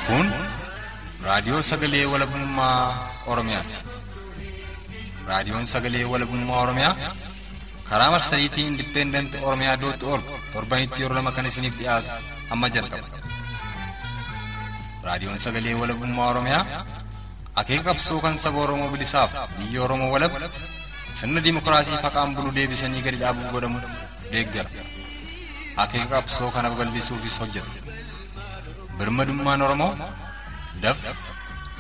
Kun raadiyoo sagalee walabummaa Oromiyaati. Raadiyoon sagalee walabummaa Oromiyaa karaa marsariitii Independent Oromiyaa dot org torbanitti yeroo lama kan isiniif dhiyaatu amma jalqaba. Raadiyoon sagalee walabummaa Oromiyaa akeeka qabsoo kan saba Oromoo bilisaaf biyya Oromoo walab sirna dimookiraasii faqaan bulu deebisanii gadi dhaabuuf godhamu deeggara. Akeeka qabsoo kana babal'isuufis hojjeta. Birmadummaan Oromoo dafqa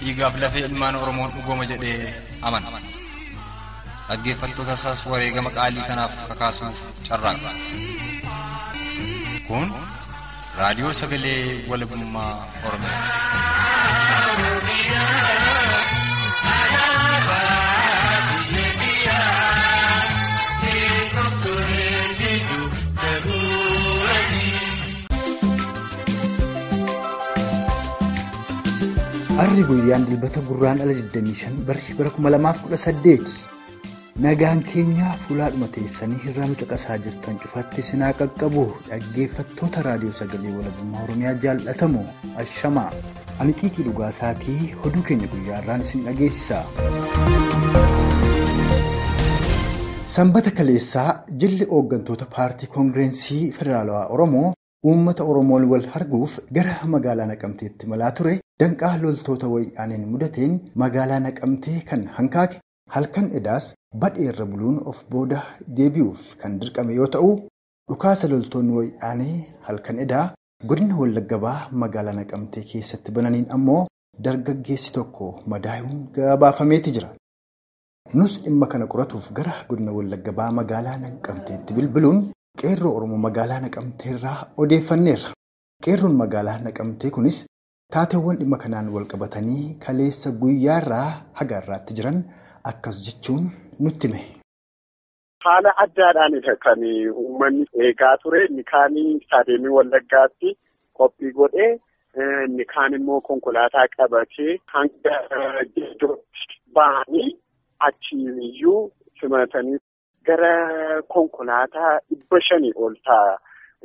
dhiigaaf lafee ilmaan Oromoon dhugooma jedhee amana. Dhaggeeffattoota isaas wareegama qaalii kanaaf kakaasuuf carraaqa. Kun raadiyoo sagalee walabummaa Oromiyaati. Harri guyyaan dilbata gurraandhala 25 barri bara 2018 nagaan keenya fuulaadhuma teessanii irraa nu caqasaa jirtan cufatti sinaa qaqqabu dhaggeeffattoota raadiyoo sagalee walabummaa Oromiyaa jaallatamu ashamaa ani xiiqii dhugaasaatii oduu keenya guyyaa irraan isin dhageessisa. Sanbata kaleessaa jilli hooggantoota paartii koongireensii federaalawaa Oromoo uummata Oromoon wal arguuf gara magaalaa Naqamteetti malaa ture danqaa loltoota wayyaaneen mudateen magaalaa Naqamtee kan hankaake halkan edaas badheerra buluun of booda deebi'uuf kan dirqame yoo ta'u dhukaasa loltoonni wayyaanee halkan edaa godina Wallagga Bahaa magaalaa Naqamtee keessatti bananiin ammoo dargaggeessi tokko madaa'uun gabaafameeti jira. Nus dhimma kana qoratuuf gara godina Wallagga Bahaa magaalaa Naqamteetti bilbiluun qeerroo Oromoo magaalaa Naqamteerraa odeeffanneerra. Qeerroon magaalaa Naqamtee kunis taateewwan dhimma kanaan wal qabatanii kaleessa guyyaarraa haga irraatti jiran akkas jechuun nutti hime. Haala addaadhaan kan uummanni eegaa ture. Inni kaan istaadiyeemii Wallaggaatti qophii godhee, inni kaan immoo konkolaataa qabatee hanga iddootti ba'anii achiin iyyuu simatanii gara konkolaataa 500 ol ta'a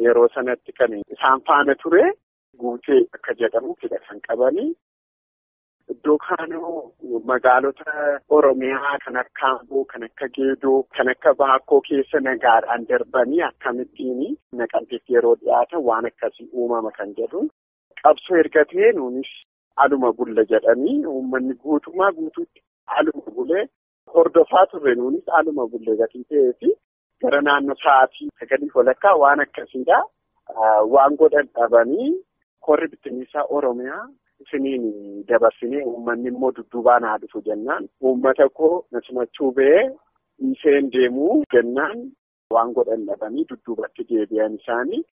yeroo sanatti kan isaan faana ture guutee akka jedhamu fedha kan qabanii. Iddoo kaanoo magaalota Oromiyaa kan akka Amboo, kan akka Geedoo, kan akka Baakkoo keessa nagaadhaan darbanii akkamittiin Naqamteetti yeroo dhiyaatan waan akkasii uumama kan jedhu. Qabsoo erga ta'e nuunis aluma bulla jedhanii uummanni guutummaa guutuutti aluma bulee hordofaa turre nuunis aluma bullee gatii ta'ee fi gara naannoo sa'aatii 9:30 waan akkasiidha. Waan godhan dhabanii korri bittinniisaa Oromiyaa isiniin dabarsinee uummanni immoo dudduubaan haa dhufu jennaan uummata koo na simachuu ba'ee dhiiseen deemuu jennaan waan godhan dhabanii dudduubatti deebi'an isaanii.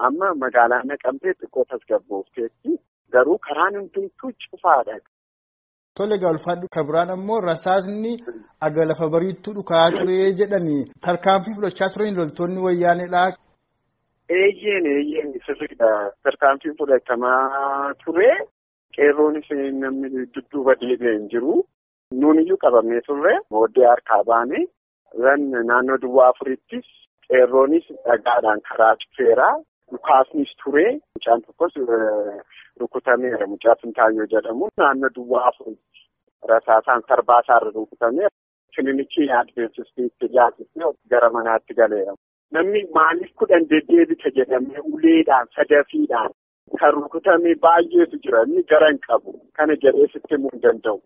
Amma magaalaan Naqamtee xiqqoo tasgabboofteetti garuu karaan hundumtuu cufaadha. Tole ulfaadhu kabiraan ammoo rasaasni aga lafa bariittuu dhukaa ture jedhanii tarkaanfii fudhachaa turan loltoonni wayyaaneedha. Eeyyeen sirriidha. Tarkaanfiin fudhatamaa ture. Qeerroonis namni dudduuba deebi'ee hin jiru. Nuun iyyuu qabamee turre booddee harkaa baane. Naannoo duwwaa 4ttis qeerroonis dhagaadhaan karaa cufeera. Dhukaasnis ture. Mucaan tokkos rukutameera. Mucaa Fintaayyoo jedhamu naannoo duwwaa 4tti rasaasaan sarbaasaarra rukutameera. Kilinikii Adventistiitti yaasisee gara manaatti galeera. Namni maaliif 10 deddeebite jedhamee uleedhaan sadafiidhaan kan rukutame baay'eetu jira. Inni gara hin qabu. Kana jedhee sitti himuu hin danda'u.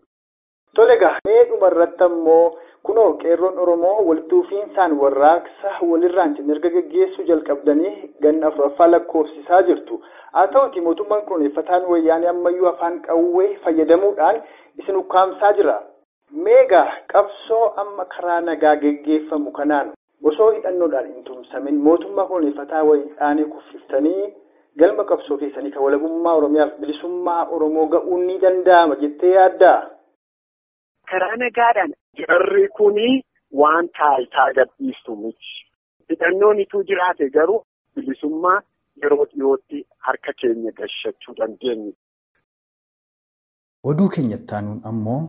Tole egaa mee dhumarratti ammoo kunoo qeerroon Oromoo walitti fufiinsaan warraaqsa walirraan erga geggeessuu jalqabdanii ganna 4ffaa lakkoofsisaa jirtu. Haa ta'uti mootummaan kunuunfataan wayyaanee ammayyuu afaan qawwee fayyadamuudhaan isin ukkaamsaa jira. Meegaa qabsoo amma karaa nagaa geggeeffamu kanaan osoo hidhannoodhaan hin tumsamin mootummaa kunuunfataa wayyaanee kuffiftanii galma qabsoo keessanii kan walabummaa Oromiyaaf bilisummaa Oromoo ga'uun ni danda'ama jettee yaaddaa? Karaa nagaadhaan jarri kuni waan taayitaa gadhiistu miti. Hidhannoon ituu jiraate garuu bilisummaa yeroo dhiyootti harka keenya gashachuu dandeenya. Oduu keenyatti aanuun ammoo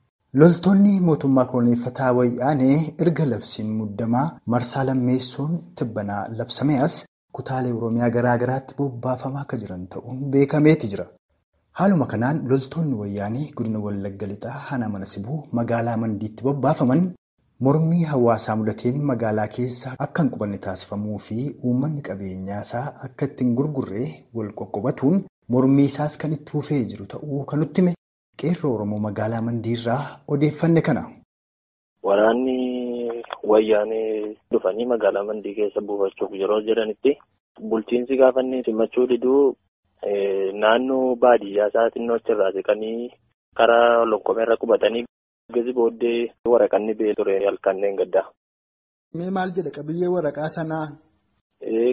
loltoonni mootummaa koloneeffataa wayyaanee erga labsiin muddamaa marsaa lammeessuun tibbanaa labsame as kutaalee Oromiyaa garaa garaatti bobbaafamaa akka jiran ta'uun beekameeti jira. Haaluma kanaan loltoonni wayyaanee godina Wallagga Lixaa Aanaa Mana Sibuu magaalaa Mandiitti bobbaafaman mormii hawaasaa mudateen magaalaa keessa akka hin qubanne taasifamuu fi uummanni qabeenyaa isaa akka ittiin gurgurree wal qoqqobatuun mormii isaas kan itti fufee jiru ta'uu kan nutti hime qeerroo Oromoo magaalaa Mandiirraa odeeffanne kana. Waraanni wayyaanee dhufanii magaalaa Mandii keessa buufachuuf yeroo jedhanitti bulchiinsi gaafa inni simachuu diduu naannoo baadiyyaa isaa xinnoo achirraa siqanii karaa lokkomeerra qubatanii gadi booddee waraqanni ba'ee ture halkanneen gaddaa. Mee maal jedha qabiyyee waraqaa sanaa?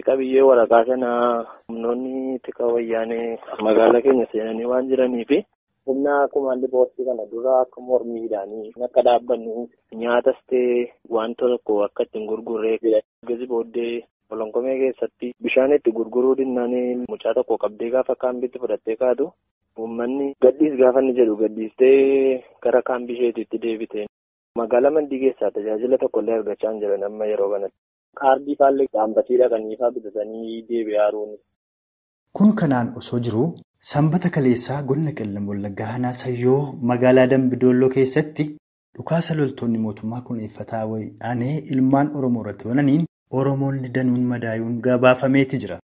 Qabiyyee waraqaa sanaa humnoonni tika wayyaanee magaalaa keenya seenanii waan jiraniifi humna kumalli boostii kana dura akka mormiidhaanii akka dhaabbannu nyaatas ta'ee wanta tokko akka ittiin gurgurree gadi booddee olonkomee keessatti bishaan itti gurguruu dinnaan mucaa tokko qabdee gaafa kaambiitti fudhattee kaatu uummanni gadhiis gaafa inni jedhu gadhiistee gara kaambii isheetiitti deebite. Magaalaa Mandii keessaa tajaajila tokkollee argachaa hin jiran amma yeroo kanatti. Kaardii faallee dhaabbatii dhaqanii fa'aa bitatanii deebi'aa jiru. Kun kanaan osoo jiru Sanbata kaleessaa godina Qellem Wallaggaa Aanaa Sayyoo magaalaa Dambidolloo keessatti dhukaasa loltoonni mootummaa koloneeffataa wayyaanee ilmaan Oromoo irratti bananiin Oromoonni danuun madaayuun gabaafameeti jira.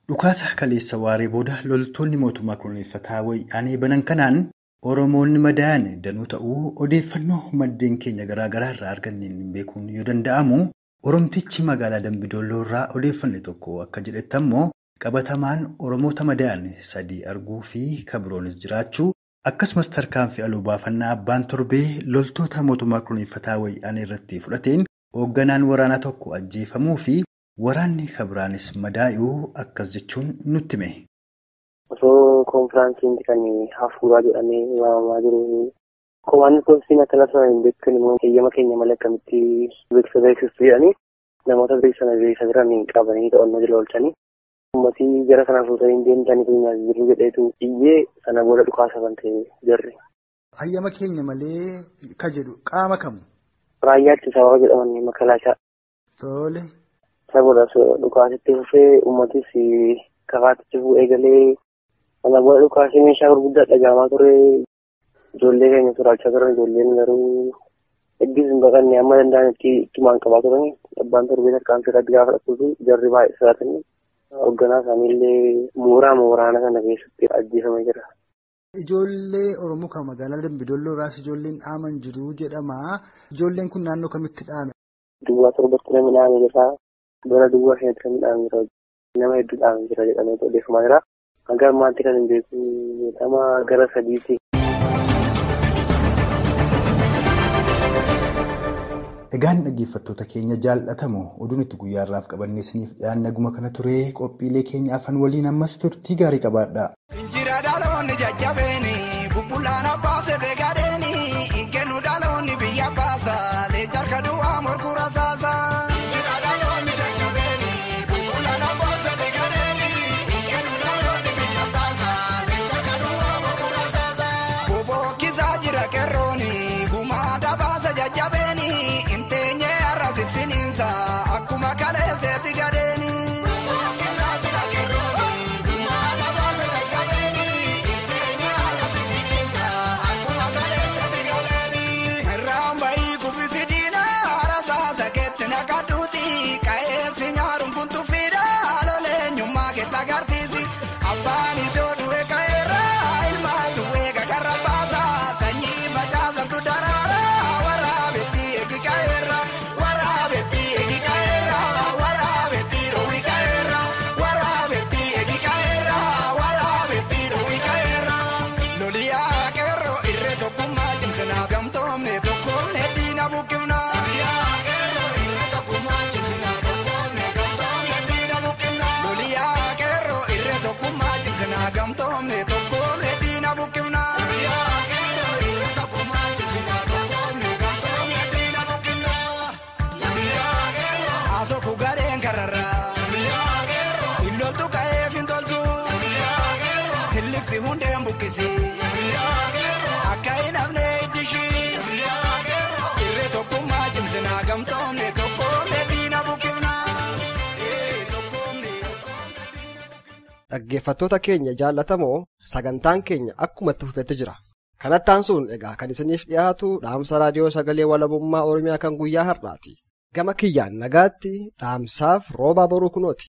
Dhukaasa kaleessa waaree booda loltoonni mootummaa koloneeffataa wayyaanee banan kanaan Oromoonni madaayan danuu ta'uu odeeffannoo maddeen keenya garaa garaa irraa arganneen beekuun yoo danda'amu Oromtichi magaalaa Dambidolloo irraa odeeffanne tokko akka jedhetti ammoo qabatamaan Oromoota madaayan sadii arguu fi kabiroonis jiraachuu akkasumas tarkaanfii aloo baafannaa abbaan torbee loltoota mootummaa koloneeffataa wayyaanee irratti fudhateen hoogganaan waraanaa tokko ajjeefamuu fi waraanni kabiraanis madaa'uu akkas jechuun nutti hime. Osoo konfiraansiin kan hafuuraa jedhamee waamamaa jiru komaanni poolisiin akka labsaman hin beekan immoo heeyyama keenya malee akkamitti beeksisa beeksistu jedhanii namoota beeksisa beeksisa jiran qabanii to'annoo jala oolchanii uummatii jara sana fuutanii deemtanii keenyaaf jiru jedheetu iyyee sana booda dhukaasa kan ta'e jarri. Hayyama keenya malee ka jedhu qaama kamu? Raayyaa ittisa warra jedhaman makalaashaa. Tole. Isa booda dhukaasitti fufee uummatis karaatti cufuu eegalee sana booda dhukaasii meeshaa gurguddaa dhagahamaa ture. Ijoollee keenya sodaachaa turan ijoolleen garuu hedduus hin baqanne amma danda'anitti ittumaan qabaa turan abbaan torbee tarkaanfii irratti gaafa dhaqxuutu jarri baay'ee sodaatanii hoogganaa isaaniillee mooraa waraana sana keessatti ajjeefamee jira. Ijoollee Oromoo kan magaalaa Dambidolloo irraas ijoolleen dhaaman jiru jedhama. Ijoolleen kun naannoo kamitti dhaame? Duwwaa torbatti namni dhaame jira. Bara duwwaa shanitti namni dhaame jira. Nama hedduu dhaame jira jedhamee odeeffamaa jira. Hanga ammaatti kan hin beeku nama gara sadiiti. Egaan dhaggeeffattoota keenya jaallatamoo oduun itti guyyaa irraaf qabannee isiniif dhiyaanne naguma kana ture qophiilee keenya afaan waliin ammas turtii gaarii qabaadha. Injira dhaloonni jajjabeeni bubbulaan abbaasete gadeeni hin dhaloonni biyya baasa leenca du'aa morkura saasa. Injira dhaloonni jajjabeeni bubbulaan abbaasete gadeeni hin dhaloonni biyya baasa leenca du'aa morkura saasa. Bobokkisaa jira qeerrooni gumaa dabaasa jajjabeeni. Akkuma kaleesseetti gadeeni. Irraan bahii kuffisi diinaa harasaa sakeetti naqadhuuti qa'eessi nyaaruun kun tuffiidha lolee eenyummaa keessa agarsiisi abbaan isoo du'e ka'eera ilmaatu eega karra baasa sanyii facaasantu daraara waraabetti eegi ka'eera. Asoku gareen kararraa. Illoltu ka'ee. buqqisi. Akka hin hafne iddishii. Irree tokkummaa cimsinaa gamtoomne tokkoomne diina buqqifna. Dhaggeeffattoota keenya jaallatamoo sagantaan keenya akkuma itti fufetti jira. Kanatti aansuun egaa kan isiniif dhiyaatu dhaamsa raadiyoo sagalee walabummaa Oromiyaa kan guyyaa har'aati. Gama kiyyaan nagaatti dhaamsaaf roobaa boruu kunooti.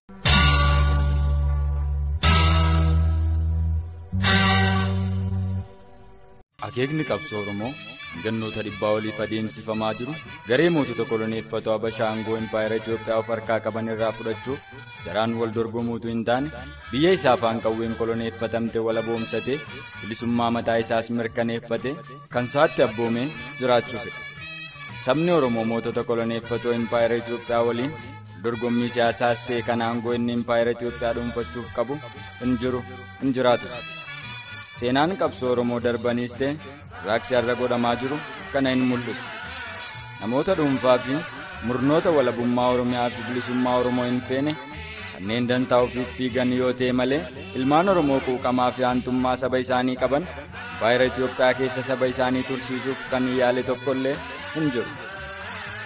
Akeekni qabsoo Oromoo kan gannoota dhibbaa oliif adeemsifamaa jiru garee mootota koloneeffatoo Habashaa aangoo Impaayera Itoophiyaa of harkaa qaban irraa fudhachuuf jaraan wal dorgomuutu hin taane biyya isaa afaan qawween koloneeffatamte walaboomsatee bilisummaa mataa isaas mirkaneeffate kan isaatti abboomee jiraachuufidha. Sabni Oromoo mootota koloneeffatoo Impaayera Itoophiyaa waliin dorgommii siyaasaas ta'e kan aangoo inni Impaayera Itoophiyaa dhuunfachuuf qabu hin jiru hin jiraatus. Seenaan qabsoo Oromoo darbaniis ta'e raaksi har'a godhamaa jiru kana hin mul'isu. Namoota dhuunfaa fi murnoota walabummaa Oromiyaa fi bilisummaa Oromoo hin feene kanneen dantaa ofiif fiigan yoo ta'e malee ilmaan Oromoo quuqamaa fi aantummaa saba isaanii qaban Impaayera Itoophiyaa keessa saba isaanii tursiisuuf kan yaale tokkollee hin jiru.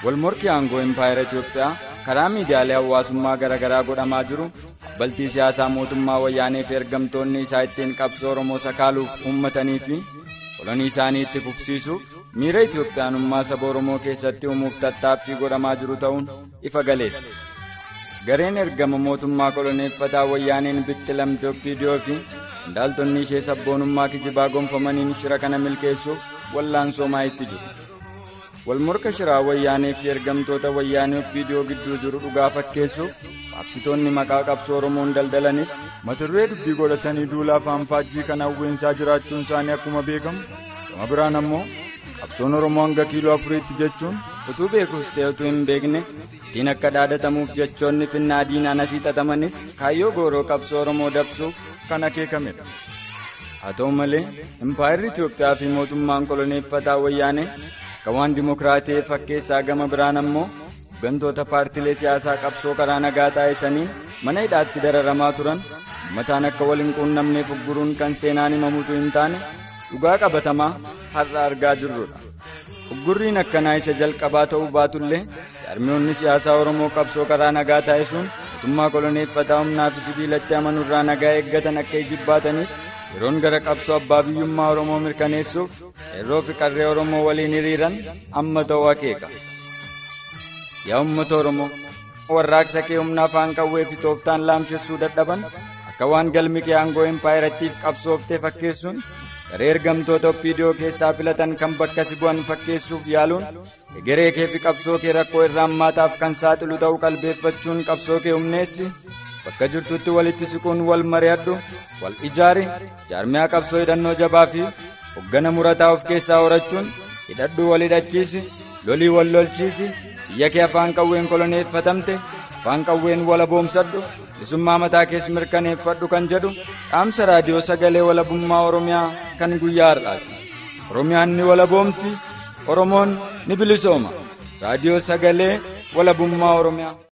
Walmorkii aangoo Impaayera Itoophiyaa karaa miidiyaalee hawaasummaa garaagaraa godhamaa jiru baltii siyaasaa mootummaa wayyaanee fi ergamtoonni isaa ittiin qabsoo Oromoo sakaaluuf uummatanii fi kolonii isaanii itti fufsiisuuf miira Itoophiyaanummaa saba Oromoo keessatti uumuuf tattaaffii godhamaa jiru ta'uun ifa galeessa. Gareen ergama mootummaa koloneeffataa wayyaaneen bixxilamte OPDO fi qondaaltonni ishee sabboonummaa kijibaa gonfamaniin shira kana milkeessuuf wallaansoomaa itti jiru. Walmorka shiraa wayyaanee fi ergamtoota wayyaanee OPDO gidduu jiru dhugaa fakkeessuuf paabsitoonni maqaa qabsoo Oromoon daldalanis mata duree dubbii godhatanii duula afaan faajjii kan hawweensaa jiraachuun isaanii akkuma beekamu gama biraan ammoo qabsoon Oromoo hanga kiiloo 4tti jechuun utuu beekus ta'e utuu hin beekne ittiin akka dhaadatamuuf jechoonni finnaa diinaan asii xaxamanis kaayyoo gooroo qabsoo Oromoo dabsuuf kan akeekamedha. Haa ta'u malee Impaayerri Itoophiyaa fi mootummaan koloneeffataa wayyaanee akka waan dimokiraatee fakkeessaa gama biraan ammoo hooggantoota paartilee siyaasaa qabsoo karaa nagaa taasisanii mana hidhaatti dararamaa turan uummataan akka wal hin quunnamneef ugguruun kan seenaan himamutu hin taane dhugaa qabatamaa har'a argaa jirrudha. Uggurriin akkanaa isa jalqabaa ta'uu baatullee jaarmiyoonni siyaasaa Oromoo qabsoo karaa nagaa taasisuun mootummaa koloneeffataa humnaa fi sibiilatti amanurraa nagaa eeggatan akka ijibbaataniif yeroon gara qabsoo abbaa biyyummaa Oromoo mirkaneessuuf qeerroo fi qarree Oromoo waliin hiriiran amma ta'uu akeeka. Yaa uummata Oromoo, warraaqsa kee humna afaan qawwee fi tooftaan laamshessuu dadhaban akka waan galmi kee aangoo impaayerattiif qabsooftee fakkeessuun garee ergamtoota OPDO keessaa filatan kan bakka si bu'an fakkeessuuf yaaluun egeree kee fi qabsoo kee rakkoo irraa hammaataaf kan saaxilu ta'uu qalbeeffachuun qabsoo kee humneessi. Bakka jirtutti walitti siquun wal mari'adhu, wal ijaari, jaarmiyaa qabsoo hidhannoo jabaa fi hoggana murataa of keessaa horachuun hidhadhu wal hidhachiisi, lolii wal lolchiisi, biyya kee afaan qawween koloneeffatamte, afaan qawween walaboomsadhu, bilisummaa mataa kees mirkaneeffadhu kan jedhu dhaamsa raadiyoo sagalee walabummaa Oromiyaa kan guyyaa har'aati. Oromiyaan ni walaboomti, Oromoon ni bilisooma. Raadiyoo sagalee walabummaa Oromiyaa.